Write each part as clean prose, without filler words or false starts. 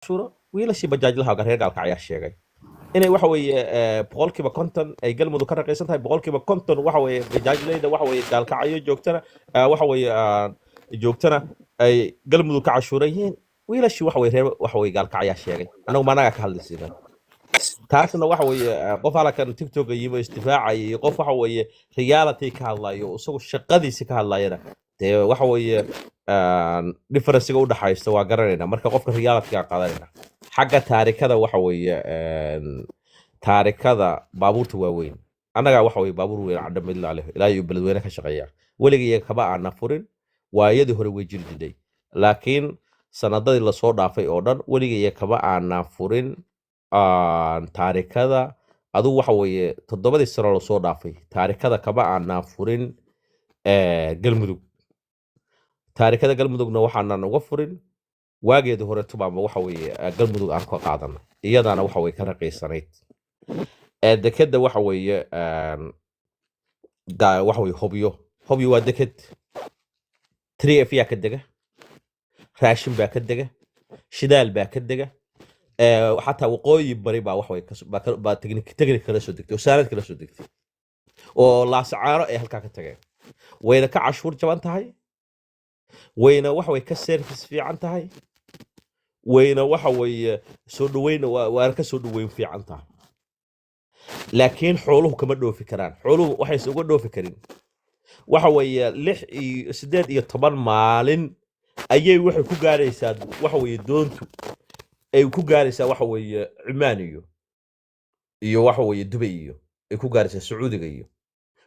Cashuuro wiilashii bajaajlaha reer Gaalka ayaa sheegay inay waxa weeye 50% ay Galmudug ka raqiisan tahay. 50% waxa weeye bajaajleyda waxa weeye Gaalkacyo joogtana, waxa weeye joogtana ay Galmudug ka cashuuran yihiin. Wiilashii waxa weeye reer waxa weeye Gaalkacyaa sheegay. Anagu ma anagaa ka hadlaysiina? Taasna waxa weeye qof halkan TikTok yimi oo isdifaacaya iyo qof waxa weeye reality ka hadlayo oo isagu shaqadiisi ka hadlayana, dee waxa weeye differencega u dhaxaysta waa garanayna. Marka qofka reality-ga qaadanayna. Xagga taarikada waxa weeye taarikada baabuurta waaweyn, annagaa waxa weeye baabuur weyn cadho midla leh ilaa iyo Beledweyne ka shaqeeya. Weligii kama aana furin. Waayadii hore way jiri jiray, laakiin sanadadii lasoo dhaafay oo dhan weligii kama aana furin taarikada. Adugu waxa weeye 7dii sano lasoo dhaafay taarikada kama aanaa furin Galmudug. Taarikada Galmudugna waxaanan uga furin, waageedii hore tubaaba waxa weeye Galmudug aan ka qaadana, iyadaana waxa weye ka raqiisanayd. Dekeda waxa weeye waxa weye Hobyo. Hobyo waa deked 3F yaa ka dega, raashin baa ka dega, shidaal baa ka dega. Xataa waqooyi bari baa waxa weye baa technic kala soo degtay oo saanad kala soo degtay oo Laasacaano ay halkaa ka tageen. Wayna ka cashuur jaban tahay, wayna waxa weye ka service fiican tahay, wayna waxa weeye soo dhaweyn waana ka soo dhaweyn fiican tahay. Laakiin xooluhu kama dhoofi karaan. Xooluhu waxayse uga dhoofi karin waxa weeye 6 iyo 18 maalin ayay waxay ku gaaraysaa, waxa weeye doontu ay ku gaaraysaa waxa weeye Cumaan iyo waxa weeye Dubay iyo ay ku gaaraysaa Sacuudiga iyo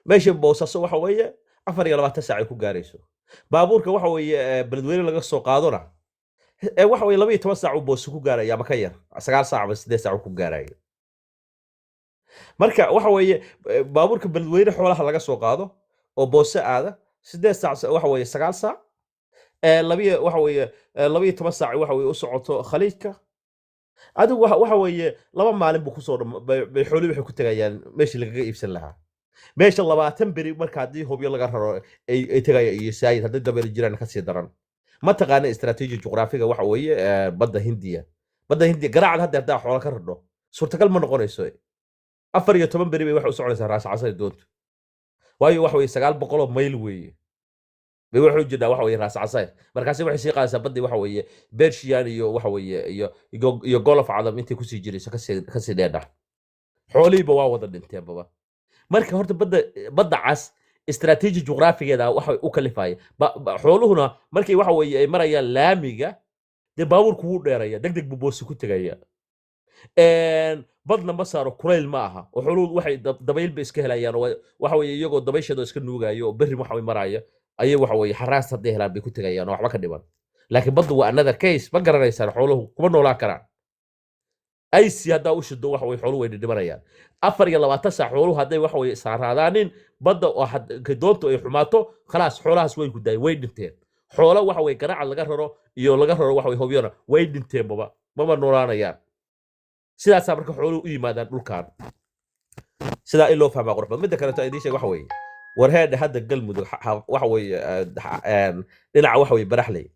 meesha Boosaaso waxa weeye 24 saac ay ku gaarayso. Baabuurka waxa weeye Beledweyne laga soo qaadona ee waxa weye 12 saac uu Booso ku gaaraya ama ka yar, 9 saac ama 8 saac uu ku gaarayo. Marka waxa weeye baabuurka Beledweyne xoolaha laga soo qaado oo Boose aada 8 saac, waxa weeye 9 saac, labiyo waxa weeye 12 saac waxa weeye u socoto Khaliijka. Adigu waxa weeye 2 maalin buu kusoo dham bay xoolihii waxay ku tegayaan meeshii lagaga iibsan lahaa, meesha 20 beri. Marka haddii Hobyo laga raro ay tegaya iyo saayid haddii dabeel jiraan kasii daran. Ma taqaana istaraatiiji juqraafiga waxa weeye badda Hindiya. Badda Hindiya Garaacad hadda haddaa xoola ka radho suurtagal ma noqonayso. 14 beri bay waxay u soconaysaa Raas Casari doontu, waayo waxa weeye 900 mayl weeye bay waxay u jirtaa waxa weeye Raas Casayr. Markaasi waxay sii qaadaysaa baddii waxa weeye Persian iyo waxa weeye iyo Gulf Cadam intay kusii jirayso kasii dheedhah, xoolihiiba waa wada dhinteen baba. Marka horta badda Cas istaraatiiji juqraafigeeda waxa u kalifaya xooluhuna markay waxa weeye ay marayaan laamiga, dee baabuurku wuu dheeraya, deg deg buu Boosi ku tegaya. Badna ma saaro, kulayl ma aha oo xooluhu waxay dabayl bay iska helayaan oo waxa weeye iyagoo dabaysheeda iska nuugayo oo berri waxa way maraya ayay waxa weeye xaraas hadday helaan bay ku tegayaan oo waxba ka dhiman. Laakiin baddu waa another case, ma garanaysaan? Xooluhu kuma noolaan karaan. Icy haddaa u shido waxa weye xooluhu way dhidhimanayaan. 24 saac xooluhu hadday waxa weye saaraadaanin badda oo doontu ay xumaato, khalaas, xoolahaas way gudaayeen, way dhinteen. Xoolo waxa weye Garaaca laga raro iyo laga raro waxa weye Hobyona way dhinteen baba, mama noolaanayaan. Sidaasaa marka xooluhu u yimaadaan dhulkan. Sidaa in loo fahmaa qurux badan. Midda kaleeto idiin sheeg waxa weeye, warheedha, hadda Galmudug waxa weeye dhinaca waxa weeye Baraxley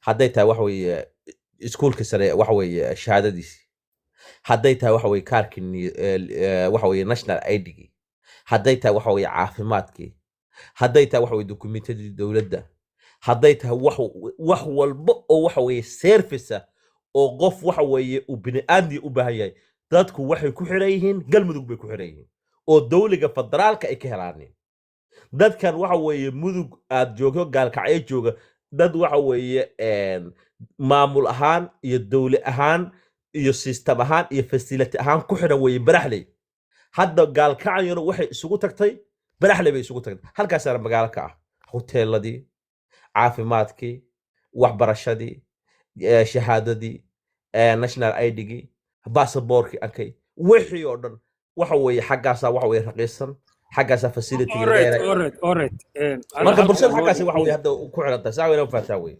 hadday tahay waxa weeye iskuulka sare waxa weeye shahaadadiisi, hadday tahay waxa weeye kaarkii waxa weeye national ID-gii, hadday tahay waxa weeye caafimaadkii, hadday tahay waxa weeye dokumentiyadii dowladda, hadday tahay wax walba oo waxa weeye service ah oo qof waxa weeye uu bini aadmi u baahan yahay, dadku waxay ku xiran yihiin Galmudug bay ku xiran yihiin oo dowliga federaalka ay ka helaaneen. Dadkan waxa weeye Mudug aad joogto, Gaalkacyo jooga, dad waxa weeye maamul ahaan iyo dowli ahaan iyo system ahaan iyo facility ahaan ku xiran weeye Baraxley. Hadda Gaalkacyona waxay isugu tagtay Baraxley bay isugu tagtay. Halkaasaana magaalo ka ah, hoteeladii, caafimaadkii, waxbarashadii, shahaadadii, national ID-gii, basaboorkii, arkay wixii oo dhan waxa weeye xaggaasaa waxa weeye raqiisan, xaggaasaa facility laga helay. Alright. Marka bulshada xaggaasi waxa weeye hadda ku xiran tahay, saa wayna fahantaa weye.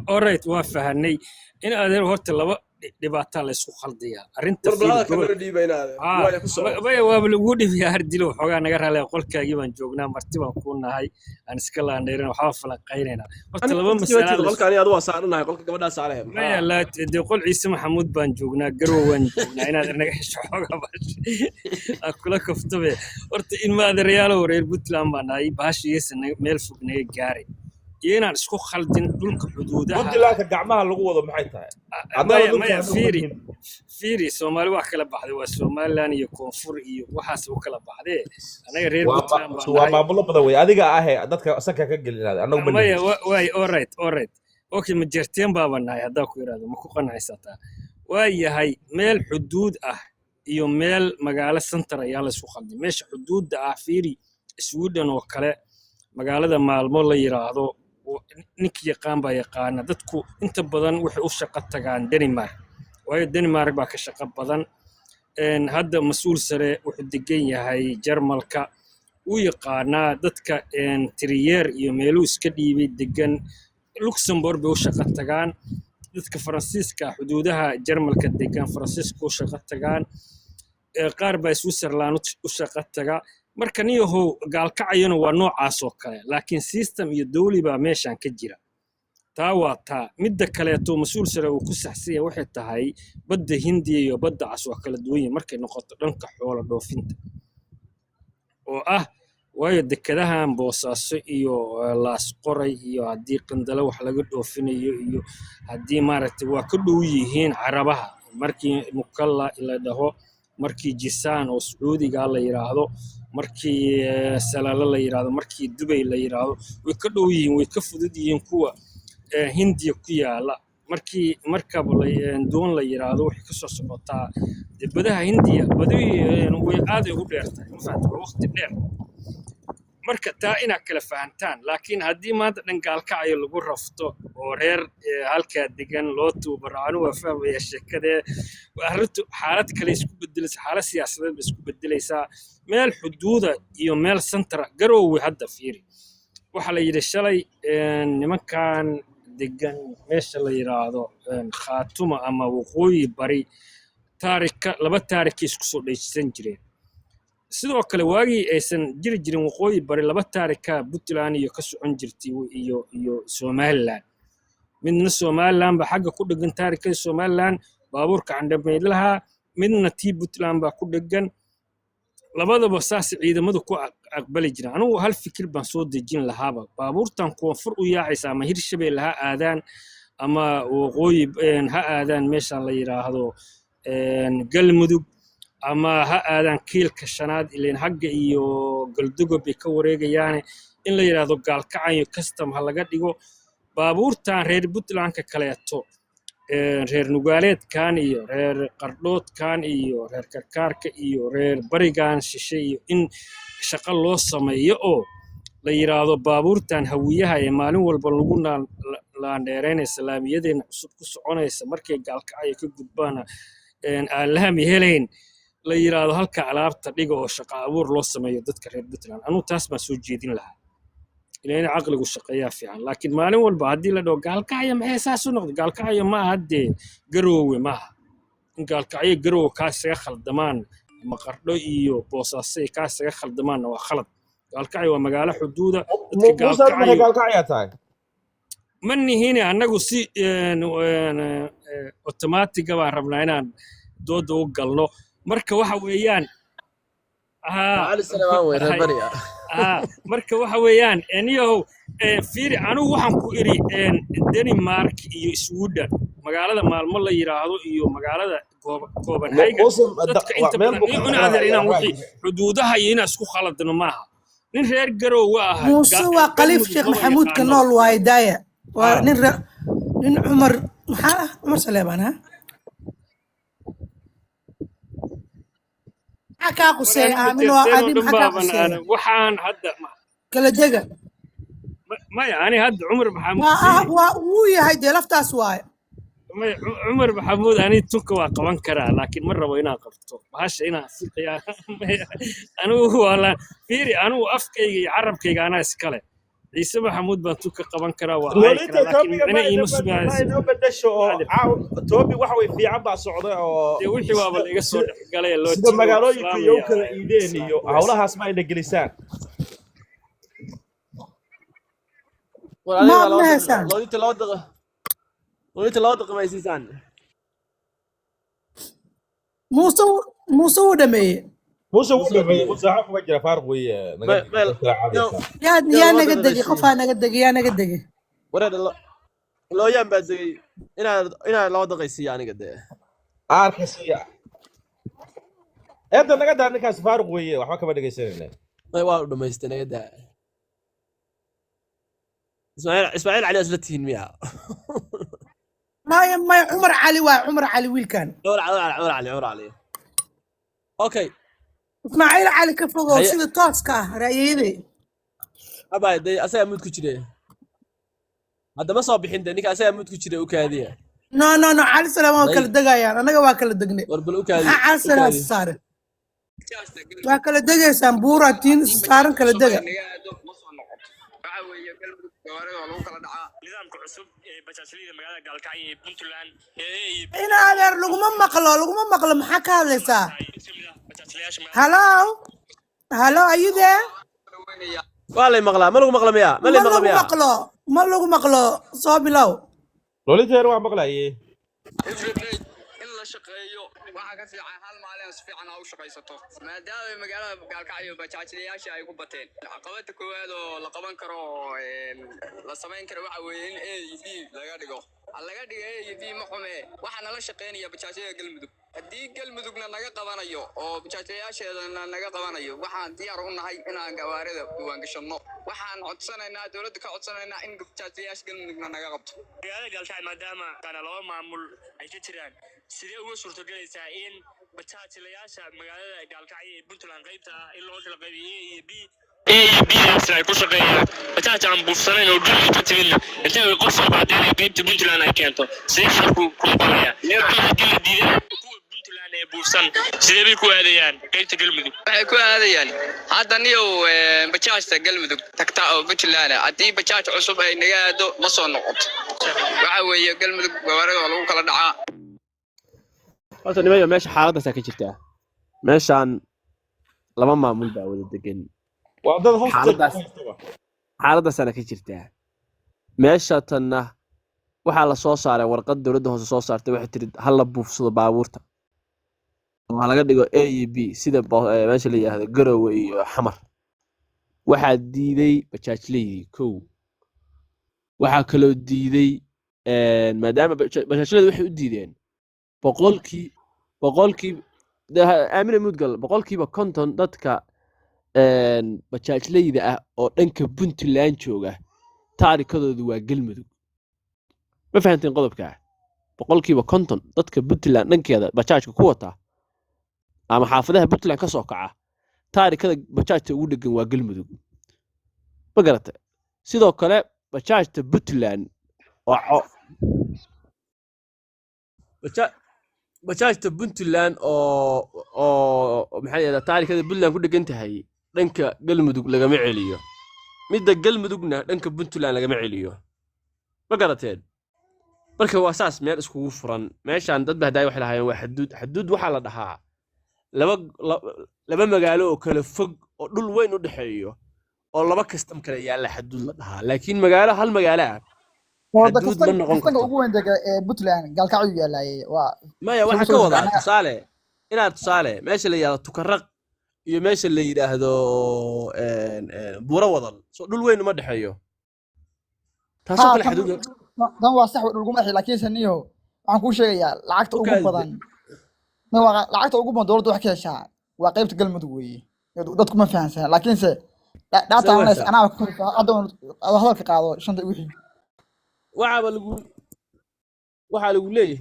Alright, waa fahanay. In adeer horta laba Dhibaataa la isku khaldayaa arrinta. War Fiiri balada gobol kaloo dhiiba inaade haa waaya ku soco. Maya, waaba lagu dhibiyaa hardilo. Waxoogaa naga raalaya, qolkaagii baan joognaa, marti baan kuu nahay, aan iska laandheerin, waxba falanqaynaynaa horta. Ani Laba qolka masalaa timateeda la qolka ani adu waa saaranahay, qolka gabadhaa saaraya. Maya Maxaa? Laa, dee qol Ciise Maxamuud baan joognaa, Garow waan joognaa, inaad naga hesho xoogaa baash aan kula kaftabe. Horta in maadareyaalow reer Puntland baan nahay, bahasha yeesa meel fog naga gaaray iyo inaan isku khaldin dhulka xuduudaha. Puntlandka gacmaha lagu wado maxay tahay haddana? Maya. Dhulka Maya. anagu ma Fiiri. nihin. Fiiri, Soomaali wax kala baxday waa Somaliland iyo koonfur iyo waxaas u kala baxdee. Annaga reer Waa Puntland baan waa nahay. Maamulo badan wey adiga ahe dadka sanka ka gelinaada, annagu ma Maya. nihin. Waay, alright, okay, ma jeerteen baaba nahay haddaa ku yidhahdo, ma ku qanacaysataa? Waa yahay, meel xuduud ah iyo meel magaalo center ayaa la isku khalday. Meesha xuduudda ah, fiiri, Sweden oo kale, magaalada Maalmo la yiraahdo, ninkii yaqaan baa yaqaana. Dadku inta badan waxay u shaqo tagaan Denmark, waayo Denmark baa ka shaqo badan. Hadda mas-uul sare wuxuu degan yahay Jarmalka, wuu yaqaanaa dadka. Trier iyo meeluu iska dhiibay degan Luxembourg bay u shaqo tagaan. Dadka Faransiiska xuduudaha Jarmalka degan Faransiiska u shaqo tagaan. Qaar baa Switzerland u shaqo taga. Marka niyahow, gaalkacayona waa noocaas oo kale, laakiin system iyo dowli baa meeshan ka jira. Taa waa taa. Midda kaleeto mas-uul sare uu ku saxsan yahay waxay tahay badda Hindiya iyo badda Cas waa kala duwan yihiin markay noqoto dhanka xoola dhoofinta oo ah, waayo dekedahan Boosaaso iyo Laasqoray iyo haddii Qandalo wax laga dhoofinayo iyo haddii maaragtay waa ka dhow yihiin Carabaha. Markii Mukalla la dhaho, markii Jisaan oo Sacuudiga la yiraahdo, markii Salaalo la yiraahdo, markii Dubay la yiraahdo, way ka dhow yihiin, way ka fudud yihiin kuwa Hindiya ku yaala. Markii markab doon la yiraahdo waxay ka soo socotaa dee badaha Hindiya, badihii way aad ay ugu dheer tahay, ma fahamtay? Waa waqti dheer. Marka taa inaad kala fahantaan. Laakiin haddii maanta dhan gaalkacayo lagu rafto oo reer halkaa degan loo tuubaro, anigu waa fahmaya sheekadee. Arrintu xaalad kale isku bedelaysa, xaalad siyaasadeed bay isku bedelaysaa. Meel xuduuda iyo meel sentara Garoowe hadda fiiri, waxaa la yidhi shalay nimankan degan meesha la yidhaahdo Khaatuma ama waqooyi bari taarika laba taarikay isku soo dhejsan jireen. Sidoo kale waagii aysan jiri jirin waqooyi bari, laba taarika Puntland iyo ka socon jirtay iyo Somaliland. Midna Somaliland baa xagga ku dhegan, taarikada Somaliland baabuurka candhameydlaha, midna tii Puntland baa ku dhegan. Labadaba saas ciidamadu ku aqbali jireen. Anigu hal fikir baan soo dejin lahaaba: baabuurtan koonfur u yaacaysa ama Hirshabelle ha aadaan ama waqooyi ha aadaan, meeshan la yidhaahdo Galmudug, ama ha aadaan kiilka shanaad, ileen hagga iyo Galdogob bay ka wareegayaane, in la yidhaahdo Gaalkacayo custom ha laga dhigo. Baabuurtan reer Puntlandka kaleeto, reer Nugaaleedkan iyo reer Qardhoodkan iyo reer Karkaarka iyo reer barigan shishe, iyo in shaqo loo sameeyo oo la yidhaahdo baabuurtan Hawiyaha ee maalin walba lagu laandheeraynaysa laamiyadeena cusub ku soconaysa, markay Gaalkacyo ka gudbaana aan laami helayn, la yidhaahdo halka alaabta dhiga oo shaqo abuur loo sameeyo dadka reer Puntland. Anugu taas baan soo jeedin lahaa, ilaa in caqligu shaqeeyaa fiican. Laakiin maalin walba haddii la dhaho Gaalkacyo maxay saas u noqday, Gaalkacyo ma aha dee Garoowe maaha. In Gaalkacyo Garoowe kaa isaga khaldamaan ama Qardho iyo Boosaaso ay kaa isaga khaldamaanna waa khalad. Gaalkacyo waa magaalo xuduuda. Dadka Muuse, adigu maxay Gaalkacyo gaalkacyaa tahay? Ma nihine annagu si otomaatiga baan rabnaa inaan dooda u galno. Marka waxa weeyaan haa. Cali Salamaan wey reer bari ah. Haa, marka waxa weeyaan eniyahow, fiiri, anigu waxaan ku idhi Denmark iyo Sweden, magaalada Maalmo la yiraahdo iyo magaalada Copenhagen Muuse dadka inta meel badan buu ka in adeer xidhanaya inaan wixii raagi. Xuduudaha iyo inaan isku khaladno maaha. Nin reer Garoowe ah Muuse waa Khaliif Galmudug Sheekh maba Maxamuudka yaqaanaba. Nool waaye daaya waa haa. Nin nin Cumar maxaa ah, Cumar Saleebaan ha maxaa kaa War quseeya? anigu Aamin waa jeerteen oo adi dhan maxaa kaa baaban quseeya? Waxaan hadda Kala dega. Maya, ani hadda Cumar Maxamuud Waa ah fiiri. Waa wuu yahay dee laftaas waaye. Maya, Cumar Maxamuud, ani tunka waa qaban karaa, laakiin ma rabo inaan qabto bahasha inaan fiqiya. Maya, anigu waa la fiiri, anigu afkayga iyo carabkayga anaa iskale. Ciise Maxamuud baan tu ka qaban karaa, waa caayi Lolita karaa, laakiin topiga micne ma iima ma sugaanayso. inoo bedesho oo Adeer, caaw topic waxa way fiican baa socda oo dee wixii waaba sida la iga soo sida dhexgalay loo sida tiri waa ku magaalooyinka iyo u salaamaya kala iideen iyo islaam. howlahaas ma ayna gelisaan. War aniga Ma waa ma 2 daqiiqo. haysaan. Lolita 2 daqiiqo. Lolita 2 daqiiqo ma ay siisaan. Muuse wuu dhameeyey. Muuse wuu Muuse dhameeyey. dhameeyey. Muuse waxaa kuma jira faaruq weeye naga Ma degi dad kala yo caadaysa. Yaa yo yaa 2 naga daqiiqo degi, siiya. qofaa naga degi, yaa naga degi. Wareer looyaan baa degay. Inaad 2 daqiiqo siiya aniga dee. Aarka siiya eedda naga daa ninkaas faaruq weeye waxba kama dhegaysanayna. May waa u dhamaystay naga daa. Ismaaciil Cali isla tihiin miya? Maya maya, Cumar Cali waa Cumar Cali wiilkan. Cumar Cali, Cumar Cali, Cumar Cali. Okay. Ismaaciil Cali ka fogow Haye sida tooska ah ra'yayaday. Abay dee asagaa mud ku jire. Hadda ma soo bixin dee ninka asagaa mud ku jire u kaadiya. No no no, Cali Salaam waa Day kala degayaan, annaga waa kala degnay. War bal u Maxaa kaadi Cali u Salaam kaadi. saaran? Waa kala degaysaan, buuraatiin saaran kala dega. Ina adeer laguma maqlo, laguma maqlo, maxaa ka hadlaysaa? Hello hello, are you there? Waa lay maqlaa, ma lagu maqla miya? Ma lay Ma maqla lagu miya? maqlo, ma lagu maqlo, soo bilow. Lolita yar waa maqlaye. In la shaqeeyo waxaa ka fiican hal maalin si fiican aa u shaqaysato, maadaama magaalada Gaalkacyo bajaajlayaasha ay ku bateen. Caqabada koowaad oo la qaban karo oo, la samayn karo waxa weeye in A iyo B laga dhigo. Ha laga dhigo A iyo B, ma xume. Waxaa nala shaqeynaya bajaajyada Galmudug. Haddii Galmudugna naga qabanayo oo bajaajlayaasheedana naga qabanayo, waxaan diyaar u nahay inaan gawaarida diiwaangashanno. Waxaan codsanaynaa dowladda, ka codsanaynaa in bajaajlayaasha Galmudugna naga qabto. Magaalada Gaalkacyo maadaama kana laba maamul ay ka jiraan, sidee uga suurtagelaysaa in bajaajilayaasha magaalada Gaalkacyo ee Puntland qaybta ah in loo kala qaybiyo A iyo B, A iyo B daasna ay ku shaqeeyaan bajaaj aan buufsanayn oo dhulka ka timidna intay ay qof soo qaadeen ay qaybta Puntland ay keento? Sidee xalku ku noqonaya haddii la diidana kuwa Puntland ee buufsan sidee bay ku aadayaan qaybta Galmudug? Waxay ku aadayaan hadda niyow bajaajta Galmudug tagta oo Puntland ah, haddii bajaaj cusub ay naga aado ma soo noqoto. Waxa weeye Galmudug gawaarida waa lagu kala dhacaa. Horta nimayo meesha xaaladaasaa ka jirtaa. Meeshaan laba maamul baa wada degan. Waa dad hostage ku Xaaladaas haystaba. xaaladaasaana ka jirtaa. Meesha tanna waxaa la soo saaray warqad dowladda hoose soo saartay, waxay tiri ha la buufsado baabuurta oo ha laga dhigo A iyo B sida meesha la yidhaahdo Garowe iyo Xamar. Waxaa diiday bajaajleydii kow. Waxaa kaloo diiday maadaama bajaajleydu waxay u diideen boqolkii dee aamina mudgal 50% dadka bajaajleyda ah oo dhanka Puntland jooga taarikadoodu waa Galmudug. Ma fahanteen qodobkaa? 50% dadka Puntland dhankeeda bajaajka ku wata ama xaafadaha Puntland ka soo kaca taarikada bajaajta ugu dhegan waa Galmudug. Ma garata? Sidoo kale bajaajta Puntland oo bajaajta Puntland oo maxaa yidhahdaa taarikada Puntland ku dhegan tahay dhanka Galmudug lagama celiyo, midda Galmudugna dhanka Puntland lagama celiyo. Ma garateen? Marka waa saas meel iskugu furan meeshaan. Dad baa haddaay waxay lahaayeen waa xaduud. Xaduud waxaa la dhahaa laba magaalo oo kala fog oo dhul weyn u dhexeeyo oo laba kastam kale yaalla xaduud la dhahaa, laakiin magaalo hal magaalo ah Wada xaduud ma noqon kastanka karto. Ugu weyn dega ee Puntland Gaalkacyo yaalaayay waa Maya, isugu waxaan ka soo wadaa anaga. Tusaale inaad tusaale meesha la yidhaahdo Tukaraq iyo meesha la yidhaahdo Buuro Wadal soo dhul weyn uma dhexeeyo, taasoo Ha kale tan xaduud tan waa sax, dhulguma dhexeeyo, laakiinse niyo waxaan kuu sheegayaa lacagta u ugu kaadi badan ma waa lacagta ugu badan dowladda wax ka heshaa waa qaybta Galmudug weeye. Dadku ma fahansana, laakiinse data see analysis weysaa anaa ku hadda adoo hadalka qaado shanta wixii waxaaba lagu waxaa lagu leeyahay.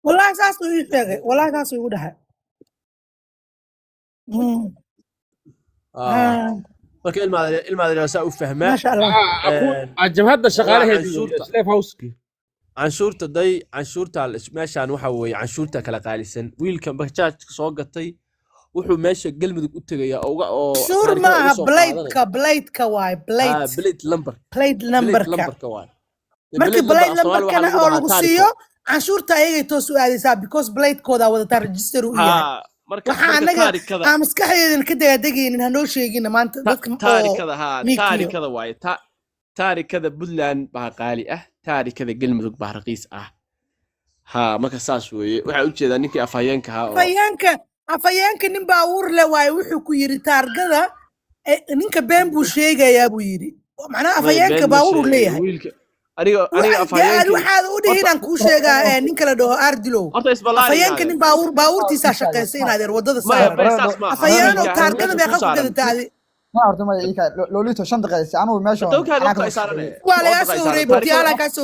Wallahi saasuu ii sheegay, wallahi saasuu igu dhahay. Ah. Ah. Marka ilmaadare saa u fahmaa. Maasha Allah. Jabhadda waa shaqaalaheedii canshuurta slave house-kii. Canshuurta day canshuurta meeshaan waxa weeye canshuurta kala qaalisan. Wiilkan bajaajka soo gatay wuxuu meesha Galmudug u tegayaa oo uga oo Canshuur taarikada uga maaha, soo qaadanaya. bladeka, bladeka waay. Ah, Blade blade number. Blade blade numberka. Numberka waay. Dee Markii blade number blade af Soomaali waxaa numberkana lagu oo dhahaa lagu taariko. siiyo, canshuurta ayagay toos u aadaysaa because bladekooda wadataa, register u yahay. Haa, marka waxaa marka anaga taarikada aan maskaxdeedana ka dagaadegaynin hanoo sheegina maanta dadka oo taarikada, haa. miikiyo. Taarikada waaye, taarikada Puntland baa qaali ah, taarikada Galmudug baa raqiis ah. Haa, marka saas weeye. Waxaa ujeedaa ninkii afhayeenka ahaa oo Afhayeenka nin baabuur le waaye. Wuxuu ku yiri taargada ninka been buu sheegayaa buu yiri, macnaha May afhayeenka been ma baabuur uu sheegayo leeyahay. Wiilka aniga dee aad afhayeenkii waxaad u dhihi horta inaan kuu sheegaa ninka la dhaho Ardilow. Horta isbalaari Afhayeenka inaade nin baabuur baabuurtiisaa shaqaysa inaadeer wadada maya saaran. May saas maaha. Afhayeenow, wiilka taargada meesha meeqa kuu ku saaran gadataa adi? Ma horta maya ii kaa Lolito 5 daqiiqo anugu meesha dowkaad anaa waqti kasoo ay saaran shaqeeyey. Waa oo lagaa daqiiqo soo ay horreeyey saaran butiyaalaa kaa soo.